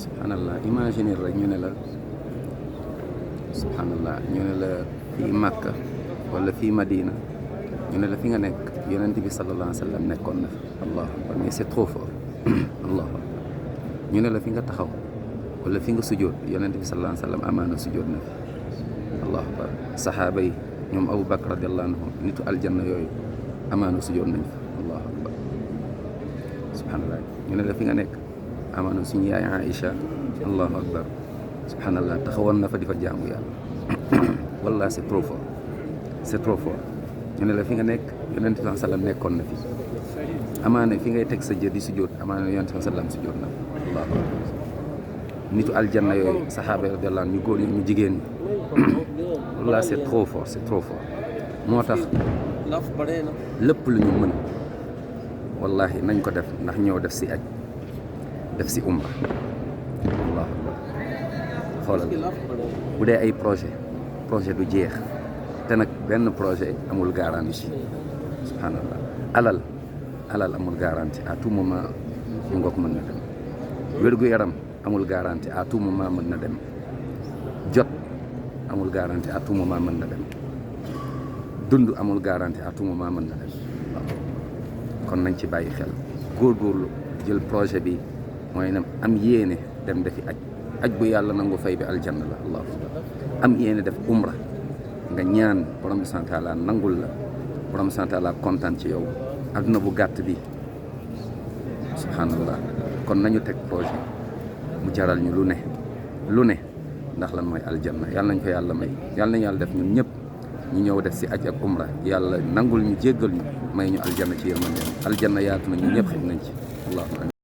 subhanallah imaginer rek ñu ne la subhanallah ñu ne la fii Makka wala fii Madina ñu ne la fi nga nekk yonent bi sallallahu alayhi wa sallam nekkoon na fi allahu akbar mais c'est trop fort allahu akbar ñu ne la fi nga taxaw wala fi nga sujjóot yonent bi sallallahu alayhi wa sallam amaana sujjóot na fi allahu akbar saxaaba yi ñoom Abu Bakr radiyallahu anhum nitu aljanna yooyu amaana sujjóot nañ fa allahu akbar subhanallah ñu ne la fi nga nekk amaana suñu yaay Aïcha allahu akbar subhanallah taxawoon na fa di fa jaamu yàlla wallah c'est trop fort c'est trop fort ñu ne la fi nga nekk yonent bi sallam nekkoon na fi amaana fi ngay teg sa jë di sujjóot amaana yonent bi sallam sujjóot na allahu akbar nitu aljanna yooyu saxaaba radiyallahu anhum ñu góor ñi ñu jigéen ñi wallah c'est trop fort moo tax lépp lu ñu mën wallahi nañ ko def ndax ñëw def si aj def si umra allahu akbar xoolal bu dee ay projet du jeex te nag benn projet amul garantie subhanallah alal amul garantie à tout moment mu ngoog mën na dem wér-gu-yaram amul garantie à tout moment mën na dem jot amul garantie à tout moment mën na dem dund amul garantie à tout moment mën na dem kon nañ ci bàyyi xel góorgóorlu jël projet bi mooy ne am yéene dem defi aj bu yàlla nangu fay bi aljanna la allahu akbar am yéene def umra nga ñaan borom bi subhaanahu wa taala nangul la borom bi subhaanahu wa taala kontaan ci yow adduna bu gàtt bi subhaanallah kon nañu teg projet mu jaral ñu lu ne ndax lan mooy aljanna yàlla nañ ko yàlla may yàlla nañu yàlla def ñun ñëpp ñu ñëw def si aj ak umra yàlla nangul ñu jéggal ñu may ñu aljanna ci yërmande aljanna yaatu na ñu ñëpp xëj nañ ci allahumma